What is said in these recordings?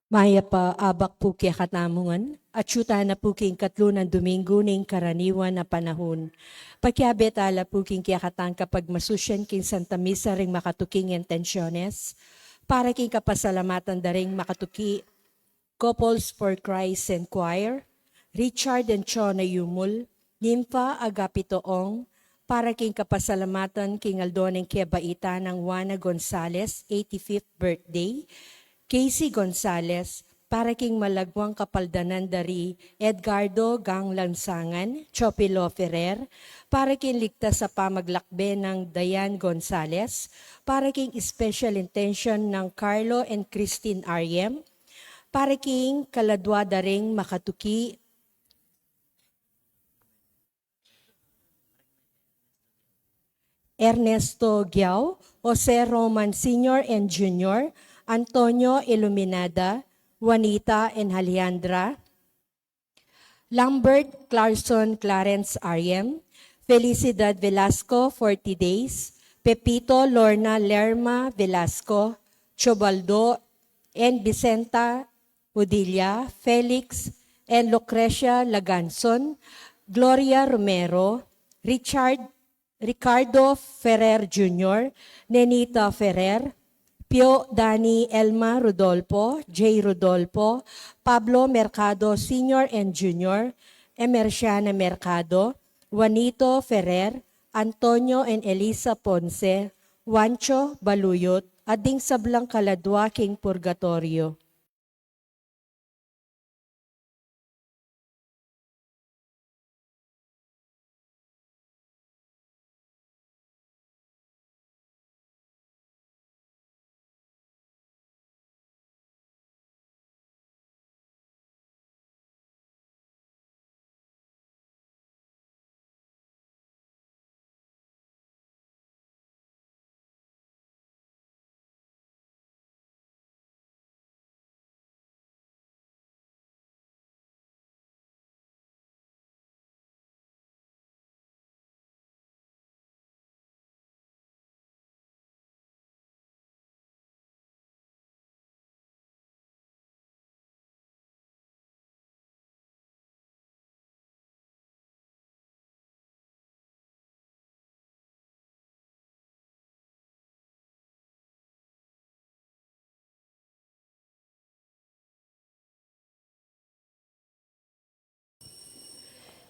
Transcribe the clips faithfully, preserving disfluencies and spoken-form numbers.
Mayap a abak pu kekatamu ngan, atyu tana pu king katlu nang Domingo ning karaniwan a panahun. Pakiabe tala pu king kekatang kapagmasusyan king Santa Misa ring makatuking intensyones, para king kapasalamatan da ring makatuki, Couples for Christ and Choir, Richard and Chona Yumul, Nympha Agapito Ong, para king kapasalamatan king aldo ning kebaitan nang Juana Gonzalez, eighty-fifth birthday, Casey Gonzalez, para king malagwang kapaldanan da ri Edgardo Gang Lansangan, Chopilo Ferrer, para king ligtas a pamaglakbe nang Dayan Gonzalez, para king special intention nang Carlo and Christine Ariem, para king kaladwa da ring makatuki, Ernesto Giao, Jose Roman Senior and Junior, Antonio Iluminada, Juanita and Alejandra, Lambert Clarkson Clarence Ariem, Felicidad Velasco, forty days, Pepito Lorna Lerma Velasco, Chobaldo and Vicenta Udilla, Felix and Lucrecia Laganson, Gloria Romero, Richard, Ricardo Ferrer Junior, Nenita Ferrer, Pio Dani Elma Rodolfo, J Rodolfo, Pablo Mercado Senior and Junior, Emerciana Mercado, Juanito Ferrer, Antonio and Elisa Ponce, Juancho Baluyot, at ding sablang kaladwa king purgatorio.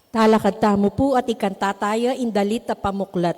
Talakad tamu pu at ikanta taya ing dalit a pamuklat.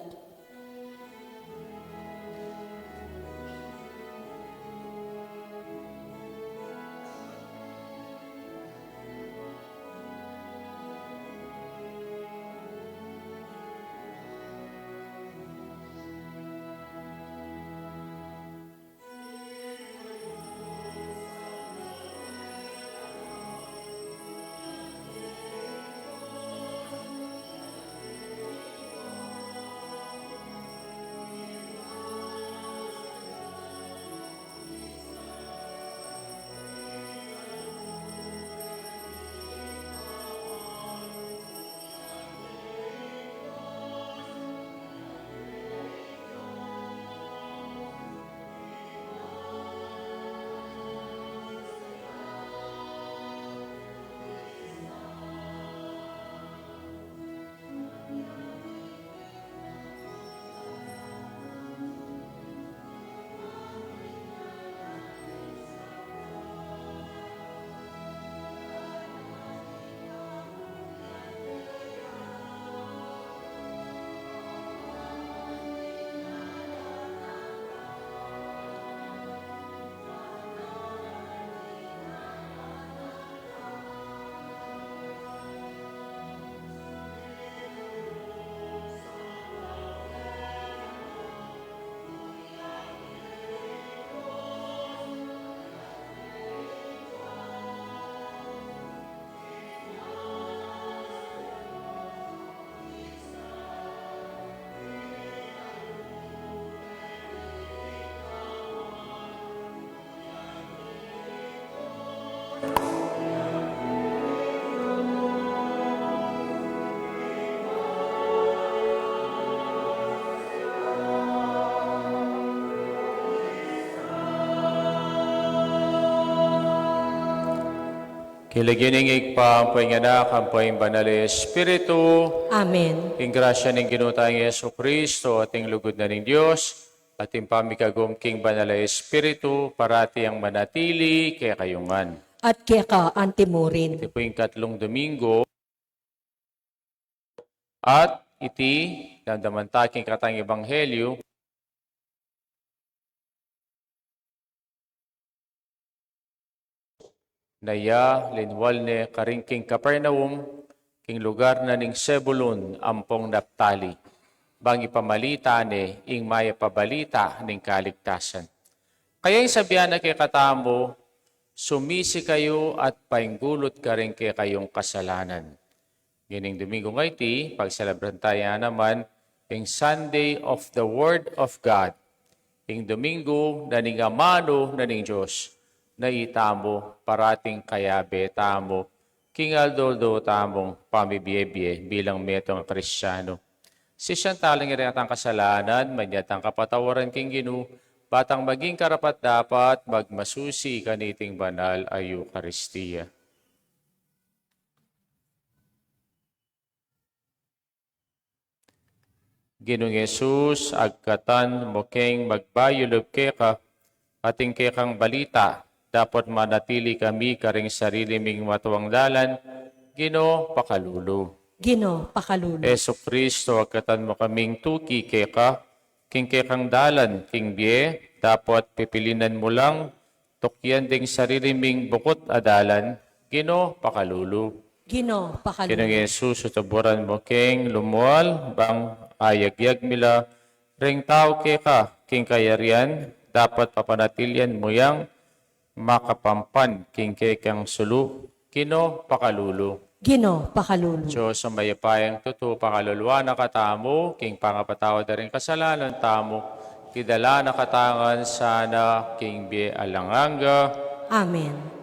King lagyu ning Ibpa, ampo ing Anak, ampo ing Banal a Espiritu. Amen. Ing grasya ning Ginu tang Jesucristo, at ing lugud na ning Dios, at ing pamikagum king Banal a Espiritu, parati yang manatili kekayu ngan. At keka antimurin. Iti pu ing katlung Domingo. At iti, damdaman ta king katang ebanghelyu, na ya linwal ne karin king Capernaum, king lugar na ning Zebulun ampong Naphtali, bang ipamalita ne ing mayap a balita ning kaligtasan. Kaya ing sabian na kekatamu, sumisi kayu at painggulut karing kekayung kasalanan. Ngening Domingo nga iti, pagselebran ta ya naman ing Sunday of the Word of God. Ing Domingo na ning amanu na ning Dios, na itamu parating kayabe tamu king aldo-aldo tamung pamibie-bie bilang metung a Kristiano. Sisian tala ing reng atang kasalanan, manyad tang kapatawaran king Ginu, ba tang maging karapat-dapat magmasusi kaniting banal a Eukaristia. Ginung Jesus, agkatan mu keng magbayulub keka, at ing kekang balita, dapot manatili kami karing sarili ming matuang dalan. Ginu, pakalulu. Ginu, pakalulu. Jesucristo, agkatan mu kaming tuki keka, king kekang dalan king bie, dapot pipilinan mu lang tukian ding sarili ming bukut a dalan. Ginu, pakalulu. Ginu, pakalulu. Ginung Jesus, utuburan mu keng lumual, bang ayagyag mi la ring tau keka king kayarian, dapot papanatilian mu yang makapampan king kekang sulu. Ginu, pakalulu. Ginu, pakalulu. Dios a mayupayang tutu, pakaluluan na katamu king pangapatawad da ring kasalanan tamu, idala na katamu ngan sana king bie alang angga. Amen.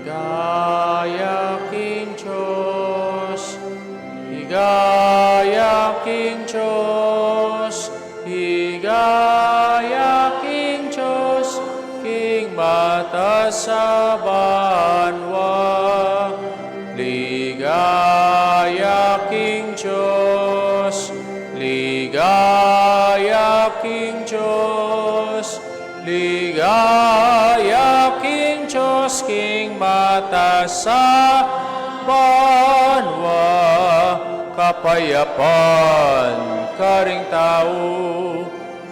Ligaya king Dios, ligaya king Dios, ligaya king Dios, king matas a banua. Ligaya king Dios, ligaya king Dios, ligaya king Dios, king matas a banua. Kapayapan karing tau,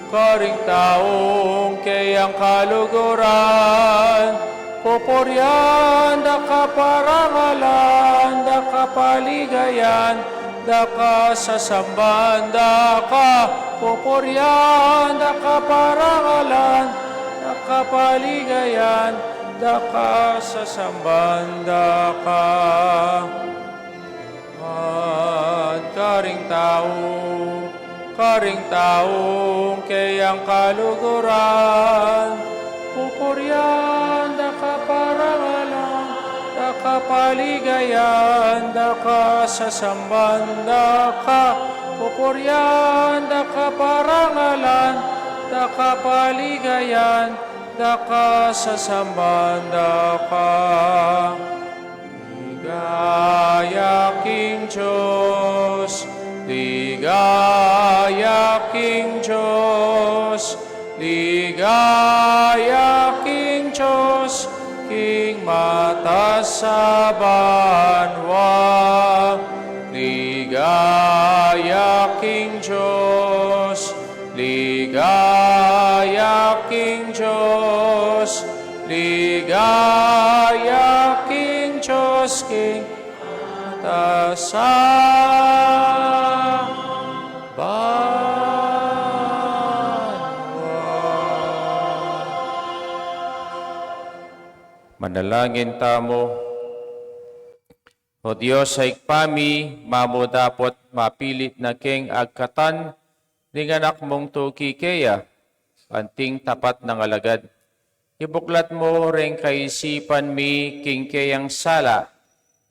karing taung keyang kaluguran, pupurian da ka, parangalan da ka, paligayan da ka, sasamban da ka, pupurian da ka, parangalan da ka, paligayan da ka, sasamban da ka. At karing tau, karing taung keyang kaluguran, pupurian da ka, parangalan da ka, paligayan da ka, sasamban da ka, pupurian da ka, parangalan da ka, paligayan da ka, sasamban da ka. Ligaya king Dios, ligaya king Dios, ligaya king Dios, king matas a banua. Ligaya king Dios, ligaya king Dios, ligaya king Dios, king matas a banua. Manalangin tamu. O Dios a Ibpa mi, mamu dapot mapilit na keng agkatan ning Anak mung tuki keya, anting tapat nang alagad. Ibuklat mu reng kaisipan mi king keyang sala,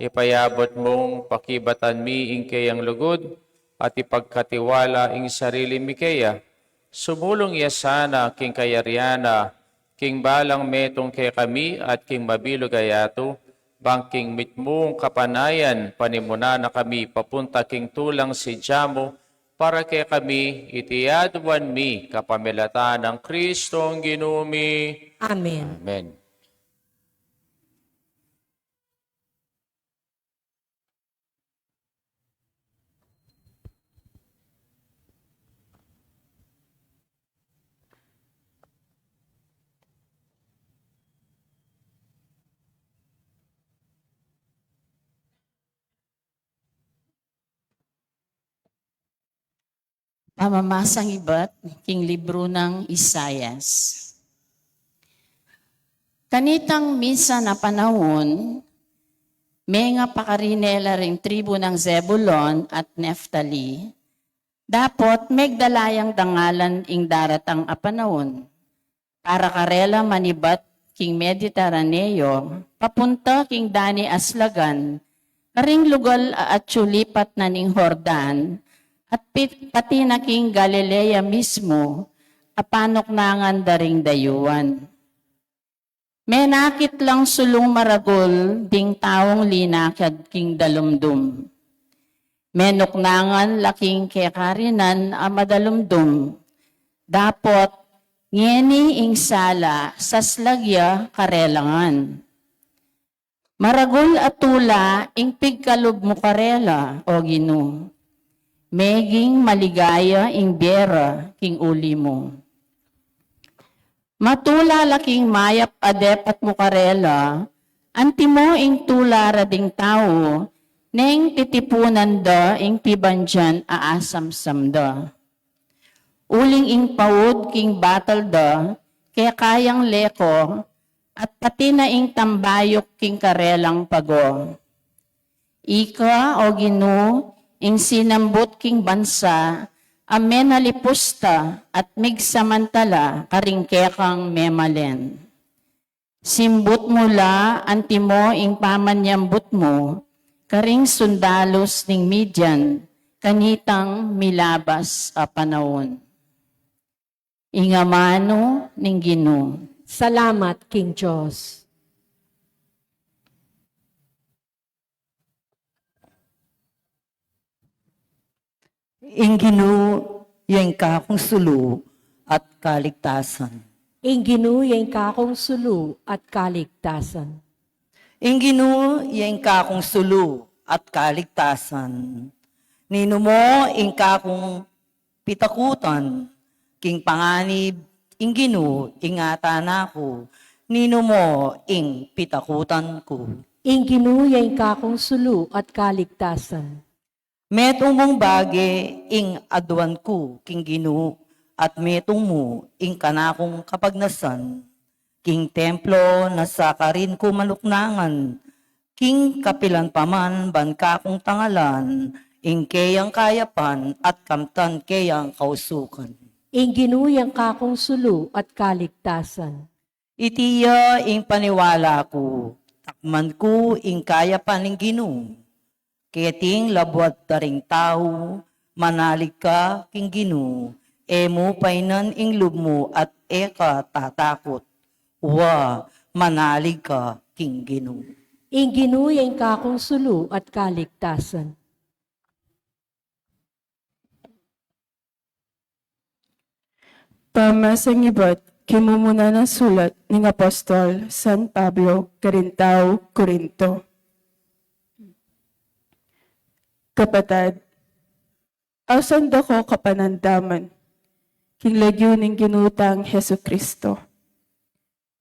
Ipayabut mung pakibatan mi ing keyang lugud at ipagkatiwala ing sarili mi keya. Sumulung ya sana king kayarian na, king balang metung kekami at king mabilug a yatu, bang king mitmung kapanayan panimunan na kami papunta king tulang sadya mu, para kekami iti aduan mi kapamilatan nang Kristong Ginu mi. Amen. Amen. Pamamasang ibat king libru nang Isaias. Kanitang minsan a panaun, menga pakarin ne la ring tribu nang Zebulon at Neftali, dapot megdala yang dangalan ing daratang a panaun. Para karela manibat king Mediterraneo, papunta king dani a slagan, karing lugal a atyu lipat na ning Jordan, at pi-, pati na king Galilea mismu, a panuknangan da ring dayuan. Menakit lang sulung maragul ding taung linakad king dalumdum. Menuknangan la king kekarinan a madalumdum. Dapot ngeni ing sala saslag ya karela ngan. Maragul a tula ing pigkalub mu karela, O Ginu. Meging maligaya ing bie ra king uli mu. Matula la king mayap a depat mu karela, antimo ing tula ra ding tau, neng titipunan da ing pibandian a asamsam da. Uling ing paud king batal da, keka yang leko, at pati na ing tambayuk king karelang pago. Ika, O Ginu, ing sinambut king bansa, a menalipusta at migsamantala karing kekang memalen. Simbut mu la antimo ing pamanyambut mu karing sundalus ning Midian, kanitang milabas a panaun. Ing amanu ning Ginu. Salamat king Dios. Ing Ginu ya ing kakung sulu at kaligtasan. Ing Ginu ya ing kakung sulu at kaligtasan. Ing Ginu ya ing kakung sulu at kaligtasan. Ninu mo ing kakung pitakutan, king panganib ing Ginu ingatan na ku, ninu mo ing pitakutan ku. Ing Ginu ya ing kakung sulu at kaligtasan. Metung mung bage ing aduan ku king Ginu, at metung mu ing kanakung kapagnasan. King templo na sa karin ku manuknangan, king kapilan pa man ban kakung tangalan, ing keyang kayapan at kamtan keyang kausukan. Ing Ginu yang kakung sulu at kaligtasan. Iti ya ing paniwala ku, takman ku ing kayapan ning Ginu. Keting labuad da ring tau, manalig ka king Ginu, e mu painan ing lub mu at e ka tatakut. Wa, manalig ka king Ginu. Ing Ginu ya ing kakung sulu at kaligtasan. Pamasangibat king mumuna nang sulat ning Apostol San Pablo karing tau Corinto. Kapatad, ausan da ko kapanandaman king lagyu ning Ginu tang Jesucristo.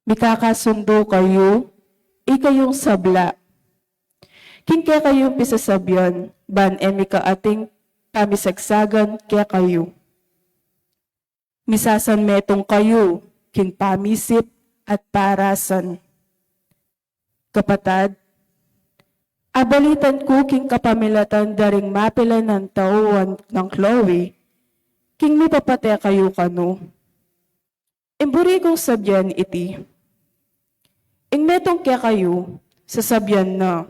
Mikakasundu kayu, ikayung sabla. King kekayung pisasabian, ban e mika ating pamisagsagan kekayu. Misasanmetung kayu king pamisip at parasan. Kapatad, abalitan ku king kapamilatan da ring mapilan a tauan nang Chloe, king mipapate kayu kanu. Ing buri kung sabian iti. Ing metung kekayu, sasabian na,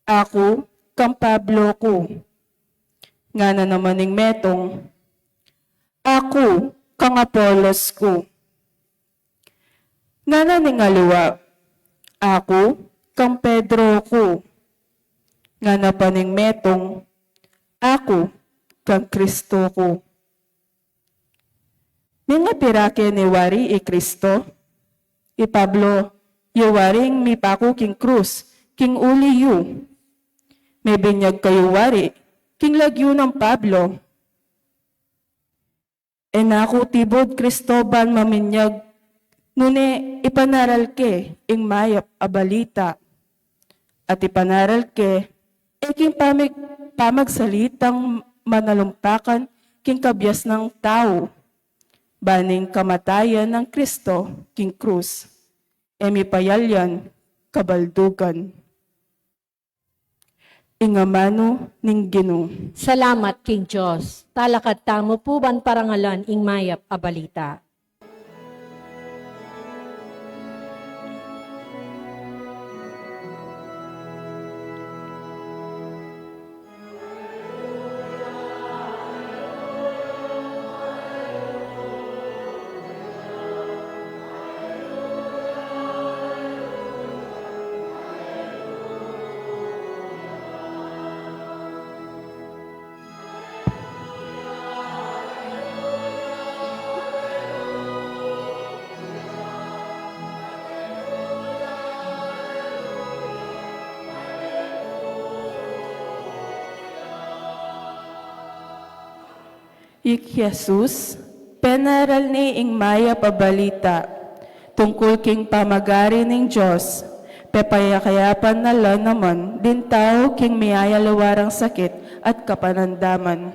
Aku kang Pablo ku. Ngana naman ning metung, Aku kang Apolos ku. Ngana ning aliwa, Aku kang Pedro ku. Ngana pa ning metung, Aku kang Kristo ku. Mengapira ke ne wari i Kristo? I Pablo, yu waring mipaku king krus, king uli yu. Mebinyag kayu wari, king lagyu nang Pablo. E na ku tibud Kristo ban maminyag, nune ipanaral ke ing mayap a balita. At ipanaral ke, e king pamig-, pamagsalitang manalumpakan king kabias nang tau, ban ing kamatayan nang Kristo king krus, e mipayalian kabaldugan. Ing amanu ning Ginu. Salamat king Dios. Talakad tamu pu ban parangalan ing mayap a balita. I Jesus, penaral ne ing mayap a balita tungkul king pamagari ning Dios, pepayakayapan na la naman ding tau king miyayaliwa rang sakit at kapanandaman.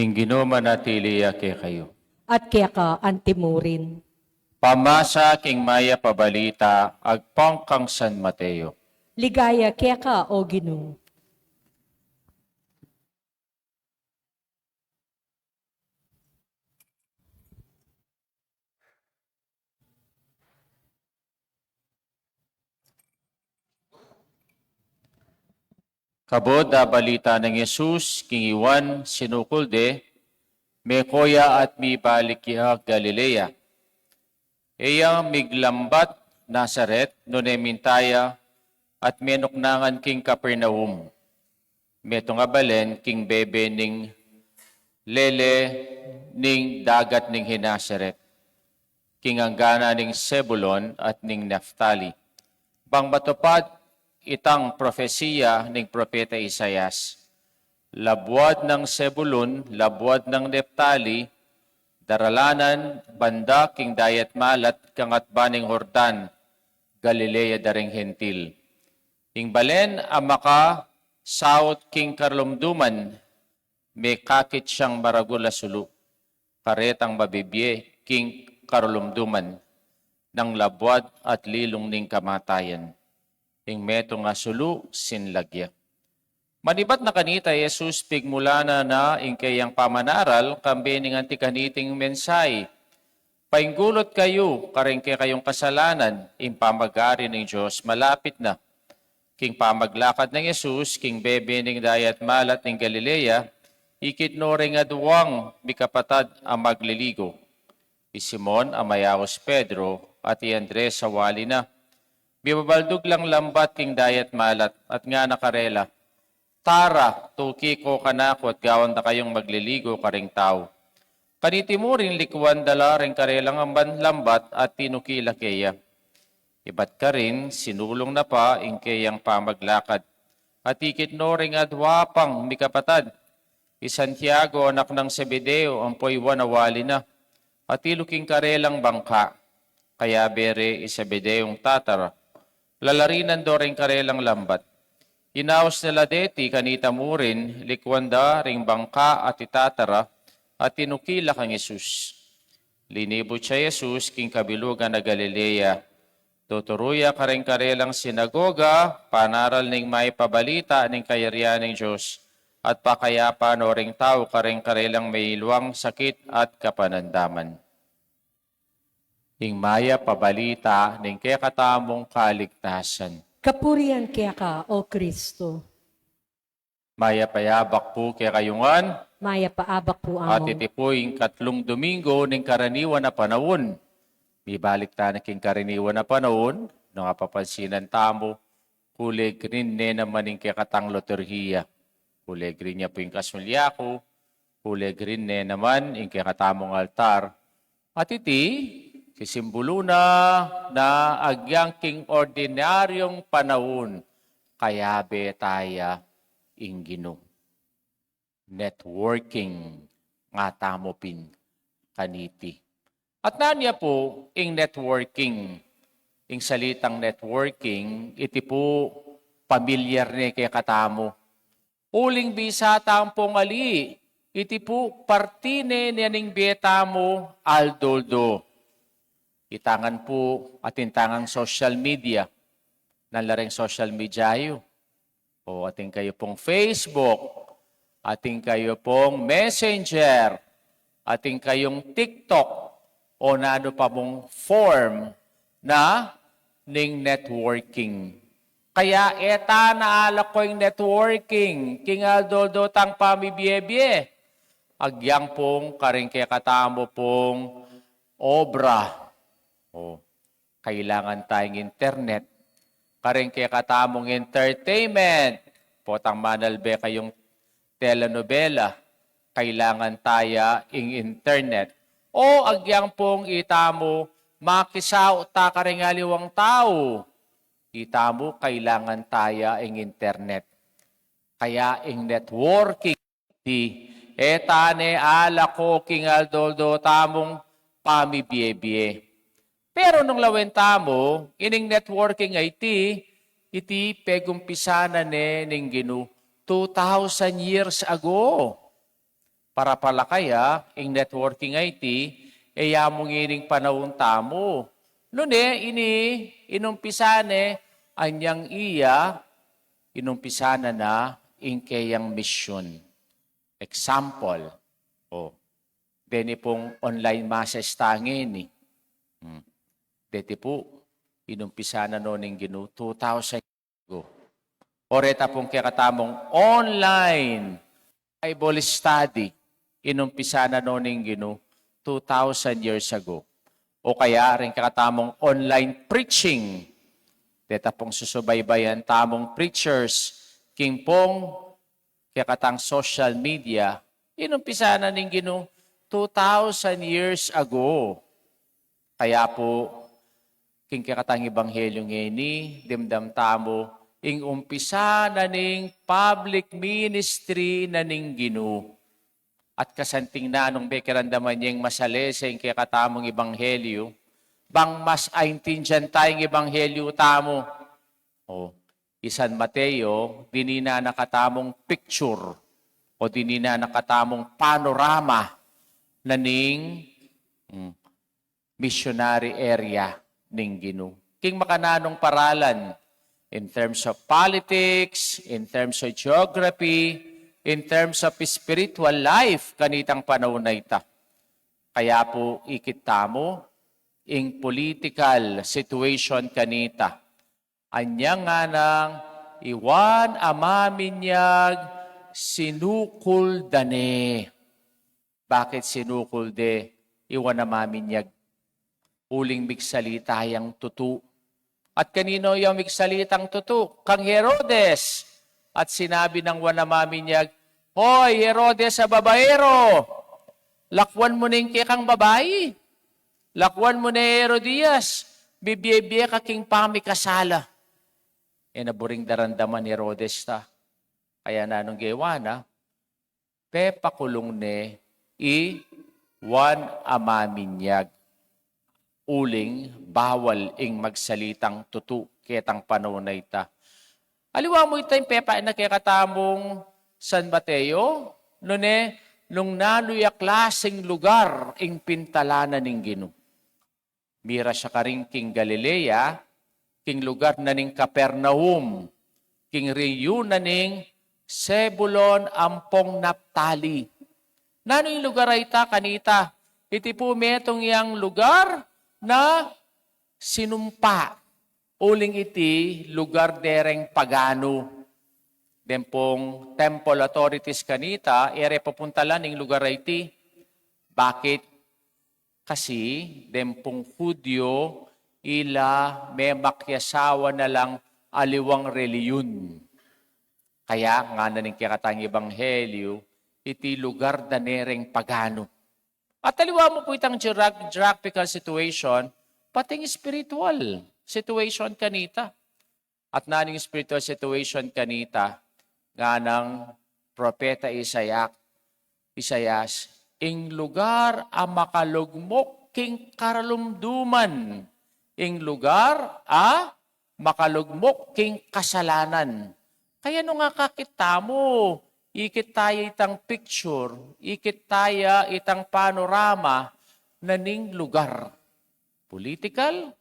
Ing Ginu manatili ya kekayu. At keka antimurin. Pamasa king mayap a balita agpang kang San Mateo. Ligaya keka, O Ginu. Kabud a balita nang Jesus king iwan sinukul de, meko ya at mibalik ya Galilea. E ya miglambat Nazaret, nune minta ya at menuknangan king Capernaum, metung a balen king bebe ning lele ning dagat ning Genesaret, king angganan ning Zebulon at ning Naftali, bang matupad itang propesiya ning propeta Isaias. Labuad nang Zebulon, labuad nang Naftali, daralanan banda king dayat malat kangatba ning Jordan, Galilea da ring Hentil. Ing balen a makasaut king karalumduman, mekakit yang maragul a sulu, karetang mabibie king karalumduman nang labuad at lilung ning kamatayan. Ing metung a sulu sinlag ya. Manibat na kanita, Jesus pigmulanan na ing keyang pamanaral, kambe ning anti kaniting mensahe, Painggulut kayu karing kekayung kasalanan, ing pamagari ning Dios malapit na. King pamaglakad nang Jesus king bebe ning dayat malat ning Galilea, ikit no ring aduang mikapatad a magliligo, i Simon a mayaus Pedro at i Andres a wali na. Mibabaldug lang lambat king dayat malat at ngana karela, Tara, tuki ko kanaku at gawan da kayung magliligo karing tau. Kaniti murin likuan da la ring karelang amban lambat at tinuki la keya. Ibat karin, sinulung na pa ing keyang pamaglakad. At ikit no ring adua pang mikapatad, i Santiago, anak nang Zebedeo, ampo i Juan a wali na, atilu king karelang bangka. Kayabe re i Zebedeong tatara, lalarinan do ring karelang lambat. Inaus na la deti kanita murin, likuan da ring bangka at itatara, at tinuki la kang Jesus. Linibut ya i Jesus king kabilugan na Galilea. Tuturu ya karing karelang sinagoga, panaral ning maipabalita ning kayarian ning Dios, at pakayapan no ring tau karing karelang mayaliwang sakit at kapanandaman. Ing mayap a balita ning kekatamung kaligtasan. Kapurian keka, O Kristo. Mayap a abak pu kekayu ngan. Mayap a abak pu, Among. At iti pu ing katlung Domingo ning karaniwan a panaun. Mibalik tana king karaniwan a panaun, nung apapansinan tamu, kuleg rin ne naman ing kekatang liturhiya. Kuleg rin ya pu ing kasulyaku, kuleg rin ne naman ing kekatamung altar. At iti, sisimbulu na na agyang king ordinaryung panaun, kayabe ta ya ing Ginu. Networking nga tamu pin kaniti. At nanu ya pu ing networking? Ing salitang networking, iti pu pamilyar ne kekatamu. Uling bisa tamu pung ali, iti pu parti ne ning bie tamu aldo-aldo. Ita ngan pu atin tayang social media. Nanu la reng social media yu? O, atin kayu pung Facebook, atin kayu pung Messenger, atin kayung TikTok, o nanu pa mung form na ning networking. Kaya e ta na alako ing networking king aldo-aldo tang pamibie-bie. Agyang pung karing kekatamu pung obra. O, kailangan tayang internet. Karing kekatamung entertainment, potang manalbe kayung telenovela, kailangan ta ya ing internet. O agyang pung itamu makisaut ta karing aliwang tau, itamu kailangan ta ya ing internet. Kaya ing networking, di, e ta ne alako king aldo-aldo tamung pamibie-bie. Pero nung lawen tamu, ining networking a iti, iti pegumpisan na ne ning Ginu two thousand years ago. Para pala kaya, ing networking a iti, e ya mu ngening panaun tamu. Nune, ini, inumpisan ne, anyang iya, inumpisan na na ing keyang misyun. Example, o, deni pung online masses ta ngeni. Hmm. Deti pu, inumpisan na no ning Ginu two thousand ago. O reta pung kekatamung online Bible study, inumpisan na no ning Ginu two thousand years ago. O kaya ring kekatamung online preaching, deta pung susubaybayan tamung preachers, king pung kekatang social media, inumpisan na ning Ginu two thousand years ago. Kaya pu, king kekatang ebanghelyu ngeni, dimdam tamu, ing umpisa na ning public ministry na ning Ginu. At kasanting na nung pekiramdaman yeng masalese ing kekatamung ebanghelyu, bang mas aintindian ta ing ebanghelyu tamu. O, i San Mateo, dinina na katamung picture, o dinina na katamung panorama na ning, mm, missionary area ning Ginu. King makananung paralan, in terms of politics, in terms of geography, in terms of spiritual life, kanitang panaun a ita. Kaya pu ikit tamu, ing political situation kanita. Anyang nganang i Juan a Maminyag sinukul da ne. Bakit sinukul de i Juan a Maminyag? Uling migsalita yang tutu. At kanino yang migsalitang tutu? Kang Herodes. At sinabi nang Juan a Maminyag, "Hoy, Herodes a babaero, lakwan mu ne ing kekang babai. Lakwan mu ne, Herodias, bibie-bie ka king pamikasala." E na buring daramdaman Herodes ta. Kaya nanung gewa na, pepakulung ne i Juan a Maminyag. Uling bawal ing magsalitang tutu ketang panaun a ita. Aliwa mu ita ing pepakibat na kekatamung San Mateo, nune, nung nanu ya klasing lugar ing pintalan na ning Ginu. Mira ya karin king Galilea, king lugar na ning Capernaum, king reyun na ning Zebulon ampong Naptali. Nanu ing lugar a ita kanita? Iti pu metung yang lugar na sinumpa, uling iti lugar dereng paganu. Deng pung temple authorities kanita, e re papuntalan ing lugar a iti. Bakit? Kasi deng pung Hudyo, ila memakyasawa na lang aliwang reliyun. Kaya ngana ning kekatang ebanghelyu, iti lugar da ne reng paganu. At aliwa mu pu itang geog-, geographical situation, pati ing spiritual situation kanita. At nanu ing spiritual situation kanita, nganang propeta Isaiah, Isaias, ing lugar a makalugmok king karalumduman, ing lugar a makalugmok king kasalanan. Kaya nung akakit tamu, ikit taya itang picture, ikit taya itang panorama na ning lugar. Political,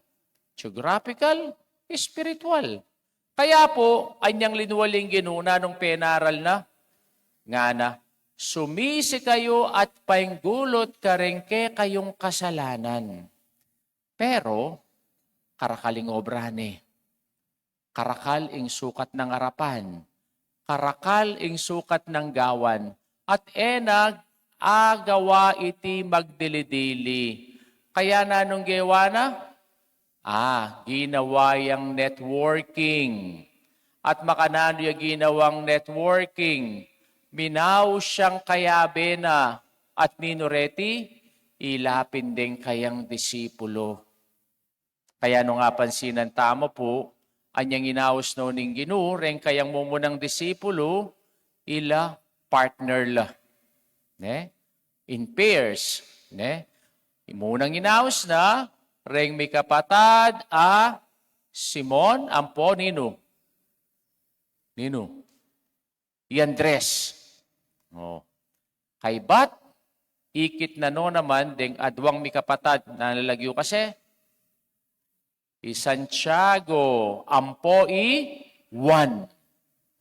geographical, spiritual. Kaya pu, anyang linwal ing Ginu, nanung penaral na, ngana, sumisi kayu at painggulut kareng kekayung kasalanan. Pero, karakal ing obra ne. Karakal ing sukat nang arapan. Karakal ing sukat nang gawan. At e na agawa iti magdili-dili. Kaya nanung gewa na? Ah, ginawa yang networking. At makananu ya ginawang networking? Minaus yang kayabe na. At ninu reti? Ila pin deng kayang disipulo. Kaya nung apansinan tamu pu, anyang inaus no ning Ginu reng kayang mumunang disipulo, ila partner la. Ne? In pairs. Ne? Munang inaus na reng mikapatad a Simon ampo ninu? Ninu? I Andres. O. Kaybat, ikit na no naman deng adwang mikapatad, nanung lagyu kasi? I Santiago ampo i Juan.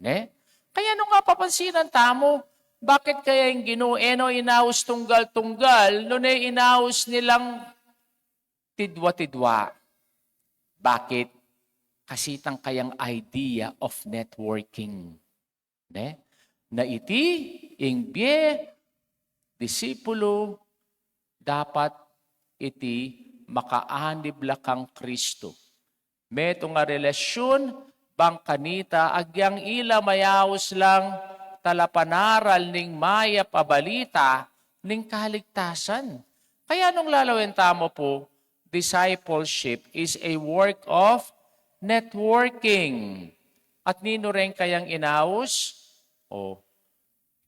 Ne? Kaya nung apapansinan tamu, bakit kaya ing Ginu e no inaus tunggal-tunggal, nune inaus ne lang tidwa-tidwa? Bakit? Kasi itang kayang idea of networking. Ne? Na iti ing bie disipulo dapat iti makaanib la kang Kristo. Metung a relasyun bang kanita agyang ila mayaus lang talapanaral ning mayap a balita ning kaligtasan. Kaya nung lalawen tamu pu, discipleship is a work of networking. At ninu reng kayang inaus? O,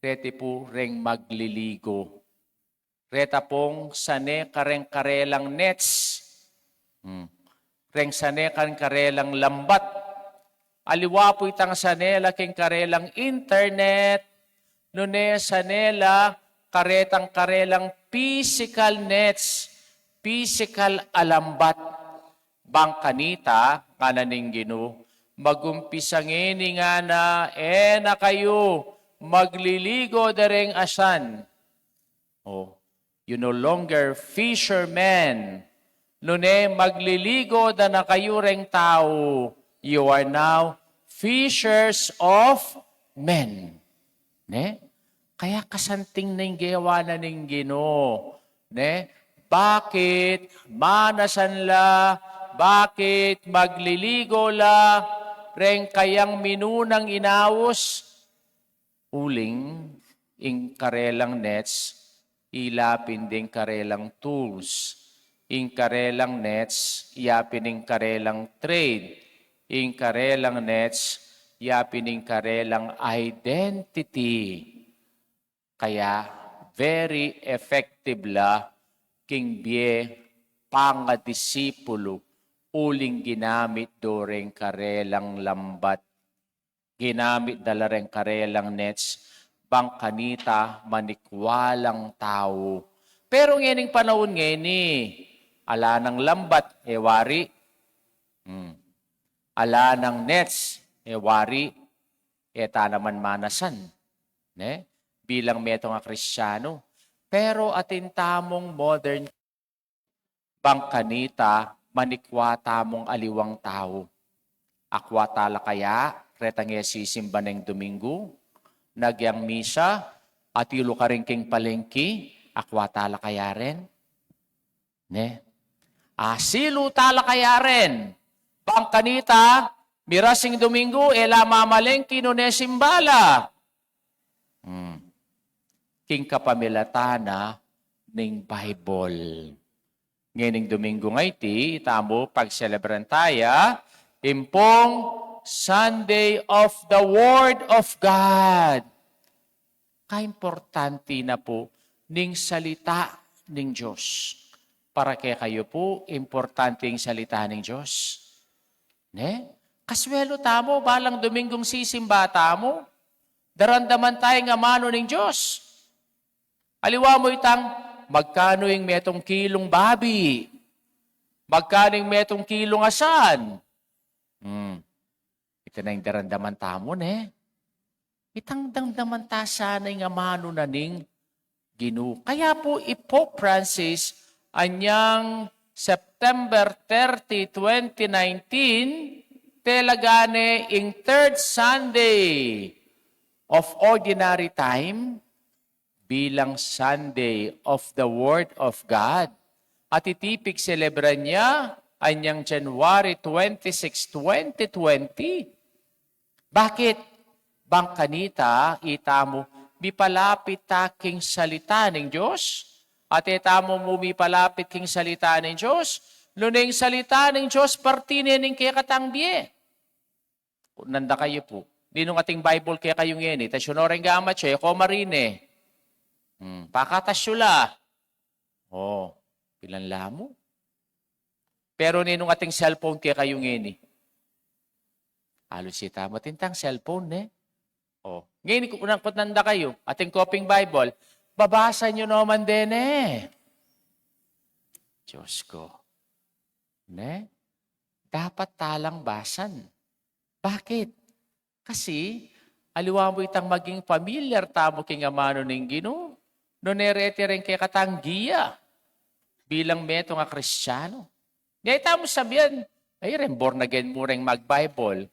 reti pu reng magliligo. Reta pung sane kareng karelang nets. Hmm. Reng sane kareng karelang lambat. Aliwa pu itang sane la keng karelang internet, nune sane la karetang karelang physical nets, physical a lambat. Bang kanita, ngana ning Ginu, magumpisa ngeni ngana, e na kayu magliligo da reng asan. O, you no longer fishermen. Nune magliligo da na kayu reng tau. You are now fishers of men. Ne? Kaya kasanting na ing gewa na ning Ginu. Ne? Bakit manasan la, bakit magliligo la reng kayang minunang inaus? Uling ing karelang nets, ila pin ding karelang tools. Ing karelang nets, ya pin ing karelang trade. Ing karelang nets, ya pin ing karelang identity. Kaya, very effective la king bie pangadisipulu uling ginamit do reng karelang lambat. Ginamit da la reng karelang nets bang kanita manikwa lang tau. Pero ngening panaun ngeni, ala nang lambat, e wari. Hmm. Ala nang nets, e wari. E ta naman manasan, ne? Bilang metung a Kristiano. Pero atin tamung modern bang kanita manikwa tamung aliwang tau. Akwa ta la kaya retang e sisimba neng Domingo, nagyang misa, atilu karin king palengki, akwa ta la kaya ren? Ne? Asilu ta la kaya ren? Bang kanita, miras ing Domingo, e la mamalengki nune simba la. Hmm. King kapamilatan na ning Bible. Ngening Domingo nga iti, itamu pagselebran taya, impong Sunday of the Word of God. Kaimportante na pu ning salita ning Dios. Para kekayu pu, importante ing salita ning Dios. Ne? Kaswelu tamu, balang Domingong sisimba tamu, daramdaman taya ing amanu ning Dios. Aliwa mu itang, magkanu ing metung kilung babi? Magkanu ing metung kilung asan? Hmm. Ita na ing daramdaman tamu, ne? Itang damdaman ta sana ing amanu na ning Ginu. Kaya pu i Pope Francis, anyang September thirty, twenty nineteen, tela gane ing third Sunday of Ordinary Time bilang Sunday of the Word of God. At iti pigselebran ya anyang January twenty-six, twenty twenty. Bakit? Bang kanita, itamu, mipalapit ta king salita ning Dios. At itamu mu mipalapit king salita ning Dios, nune ing salita ning Dios, parti ne ning kekatang bie. Nanda kayu pu. Ninung ating Bible kekayu ngeni, ta sino reng gamat ya, e ko marine. Hmm, pakatas yu la. O, pilan la mu. Pero ninung ating cellphone kekayu ngeni? Alus ita matintang cellphone, ne? O, ngeni ku-, unang kutnan da kayu, atin ko ping Bible, babasa yu naman dene. Diyos ko. Ne? Dapat talang basan. Bakit? Kasi, aliwa mu itang maging familiar tamu king amanu ning Ginu, nune reti reng kekatang giya bilang metung a Kristiano. Nya itamu sabian, ay, reng born again mu reng mag-Bible.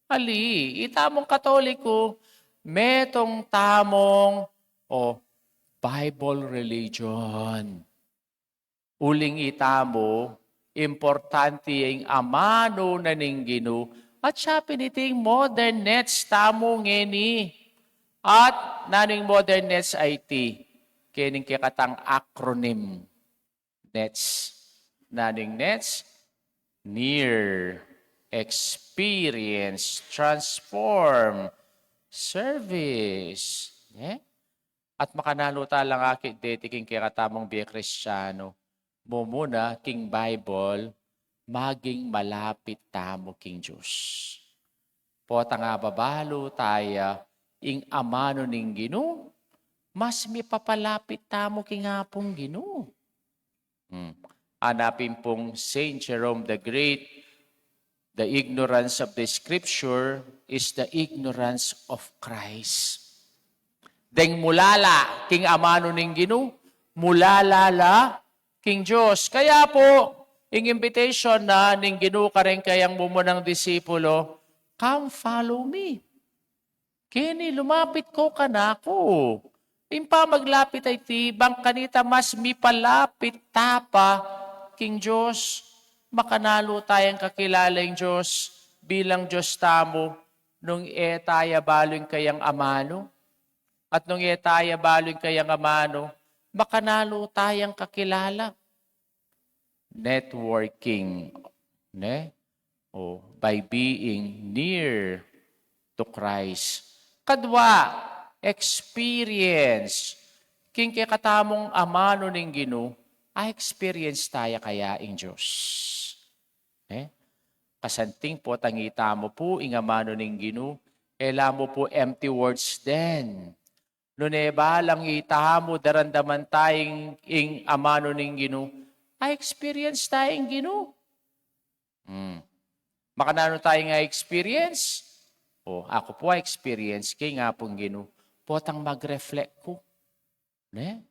Ali, itamung Katoliko, metung tamung, o, Bible religion. Uling itamu, importante ing amanu na ning Ginu, at siya pin iting modern nets tamu ngeni. At nanu ing modern nets a iti, kening kekatang acronym. Nets. Nanu ing nets? Near, experience, transform, service. Ne? At makananu ta lang akit deti king kekatamung bie Kristiano, mumuna king Bible, maging malapit tamu king Dios. Potang ababalu taya ing amanu ning Ginu, mas mipapalapit tamu king Apung Ginu. Hmm. Ana pin pung Saint Jerome the Great, "The ignorance of the Scripture is the ignorance of Christ." Deng mulala king amanu ning Ginu, mulala la king Dios. Kaya pu, ing invitation na ning Ginu kareng kayang mumunang disipulo, "Come, follow me." Keni, lumapit ko kanaku. Ing pamaglapit a iti, bang kanita mas mipalapit ta pa king Dios, makanalu tayang kakilala ing Dios bilang Dios tamu, nung e taya balu ing kayang amanu, at nung e taya balu ing kayang amanu, makanalu tayang kakilala. Networking, ne? O, by being near to Christ. Kadwa, experience. King kekatamung amanu ning Ginu, a-experience taya kaya ing Dios? Ne? Kasanting potang itamu pu ing amanu ning Ginu, E la mu pu empty words den. Nune balang itamu daramdaman taya ing, ing amanu ning Ginu, a-experience taya ing Ginu. Hmm. Makananu taya a-experience? O, aku pu a-experience ke ing Apung Ginu. Potang mag-reflect ku. Ne?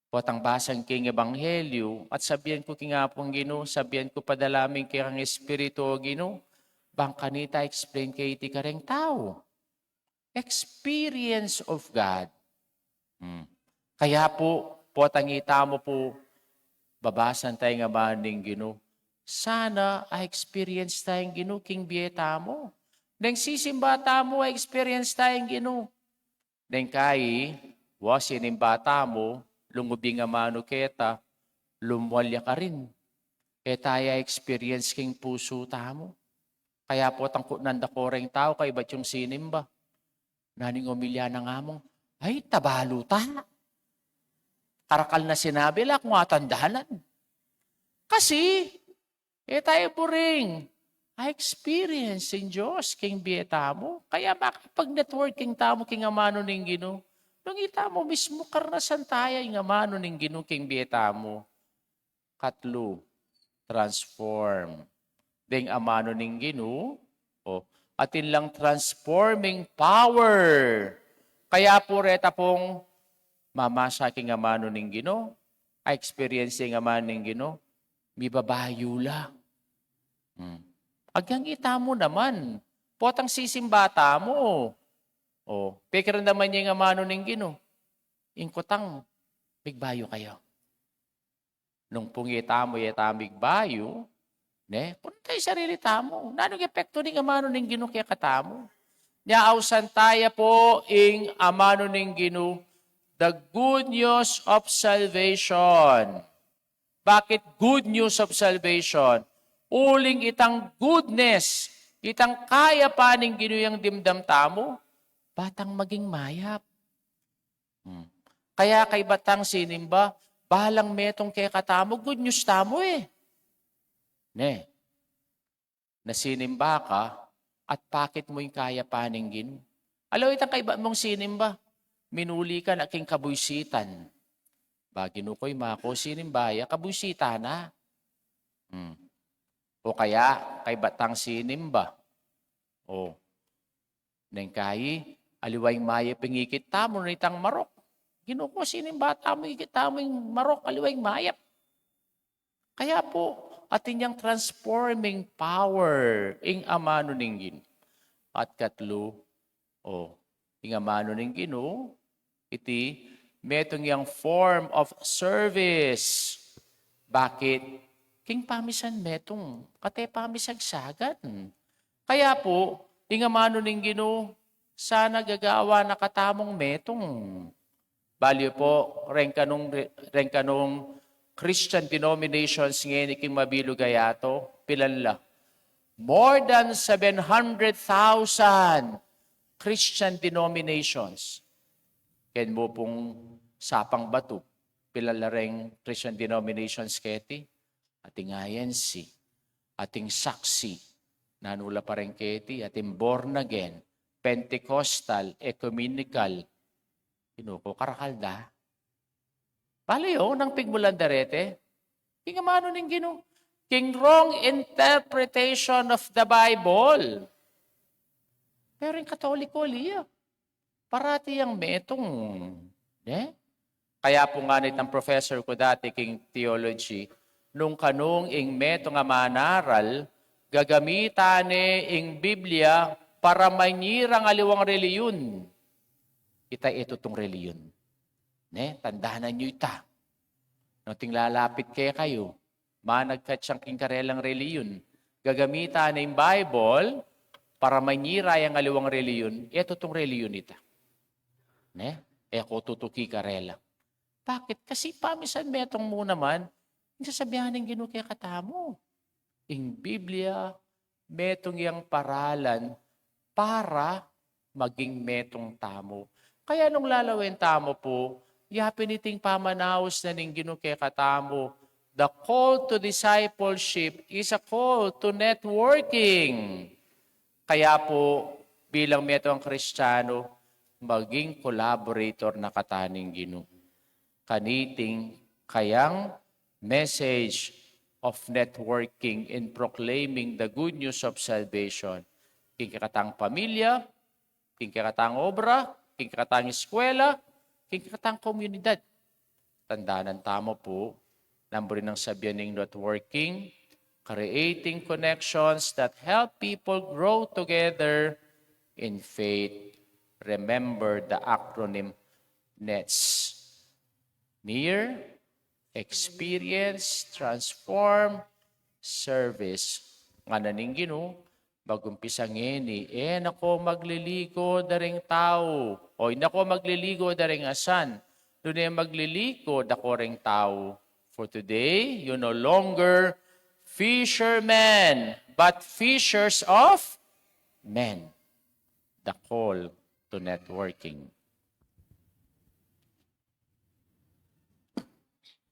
Potang basang ke ing Ebanghelyu, at sabian ku king Apung Ginu, sabian ku, padala mu ing kekang Espiritu, O Ginu, bang kanita explain ke iti kareng tau. Experience of God. Hmm. Kaya pu, potang itamu pu, babasan taya ing amanu ning Ginu. Sana a-experience taya ing Ginu king bie tamu. Neng sisimba tamu, a-experience taya ing Ginu. Neng kayi, wa, sinimba tamu, lungub ing amanu keta, lumwal ya karin. E taya experience king pusu tamu. Kaya potang kutnan da ko reng tau kaybat yung sinimba. Nanu ing omilya nang among, ay, tabalu ta. Karakal na sinabi la, kung atandanan. Kasi, e taya buring a-experience ing Dios king bie tamu. Kaya makipag-networking tamu king amanu ning Ginu. Nung itamu mismu, karnasan taya ing amanu ning Ginu king bie tamu. Katlu, transform. Deng amanu ning Ginu, o, atin lang transforming power. Kaya pu reta pung mamasa king amanu ning Ginu, a-experience ing amanu ning Ginu, mibabayu la. Hmm. Agyang itamu naman, potang sisimba tamu, o, pekiramdaman ye ing amanu ning Ginu, ing kutang, migbayu kayu. Nung pung e tamu, e tamu migbayu, ne? Kunta ing sarili tamu. Nanu ing epektu ning amanu ning Ginu kekatamu? Nya ausan taya pu ing amanu ning Ginu, the good news of salvation. Bakit good news of salvation? Uling itang goodness, itang kayapan ning Ginu yang dimdam tamu, batang maging mayap. Hmm. Kaya kaybat tang sinimba, balang metung kekatamu, good news tamu e. Ne? Na sinimba ka, at pakit mu ing kayapan ning Ginu. Ala, itang kaybat mung sinimba, minuli ka na king kabuisitan. Ba, Ginu ko, e maku sinimba ya, kabuisitan na. Hmm. O kaya, kaybat tang sinimba. O, neng kayi, aliwa ing mayap ing ikit tamu, nung itang marok. Ginu ko, sinimba tamu, ikit tamu ing marok, aliwa ing mayap. Kaya pu, atin yang transforming power ing amanu ning Ginu. At katlu, o, ing amanu ning Ginu, iti metung yang form of service. Bakit? King pamisan metung, kate pamisagsagan. Kaya pu, ing amanu ning Ginu, sana gagawan na katamung metung. Balu yu pu, reng kanung, reng kanung Christian denominations ngeni king mabilug a yatu, pilan la? More than seven hundred thousand Christian denominations. Ken mu pung sapang batu, pilan la reng Christian denominations keti? Ating I N C, ating Saksi, nanu la pa reng keti, ating Born Again, Pentecostal, Ecumenical. Ginu ko, karakal da. Balu yu, nung pigmulan da reti, king amanu ning Ginu, king wrong interpretation of the Bible. Pero ing Katoliko, ali ya, parati yang metung, ne? Kaya pu ngana itang professor ku dati king theology, nung kanung ing metung a manaral, gagamitan ne ing Biblia para manyirang aliwang reliyun. Ita e tutung reliyun. Ne? Tandanan yu ita. Nung ating lalapit kekayu, managkat yang king karelang reliyun, gagamitan ne ing Bible para manyira yang aliwang reliyun, e tutung reliyun ita. Ne? E ko tutuki karela. Bakit? Kasi pamisan metung mu naman, ing sasabian ning Ginu kekatamu. Ing Biblia, metung yang paralan para maging metung tamu. Kaya nung lalawen tamu pu, yapin iting pamanaus na ning Ginu kekatamu, the call to discipleship is a call to networking. Kaya pu, bilang metung a Kristiano, maging collaborator na katamu ning Ginu. Kaniting kayang message of networking in proclaiming the good news of salvation. King kekatang pamilya, king kekatang obra, king kekatang eskwela, king kekatang komunidad. Tandanan tamu pu, nanu rin ing sabian ning networking, creating connections that help people grow together in faith. Remember the acronym NETS. Near, experience, transform, service. Ngana ning Ginu, magumpisa ngeni, e na ko magliligud karing tau. O, e na ko magliligud karing asan. Nune magliligud na karing tau. For today, you no longer fishermen, but fishers of men. The call to networking.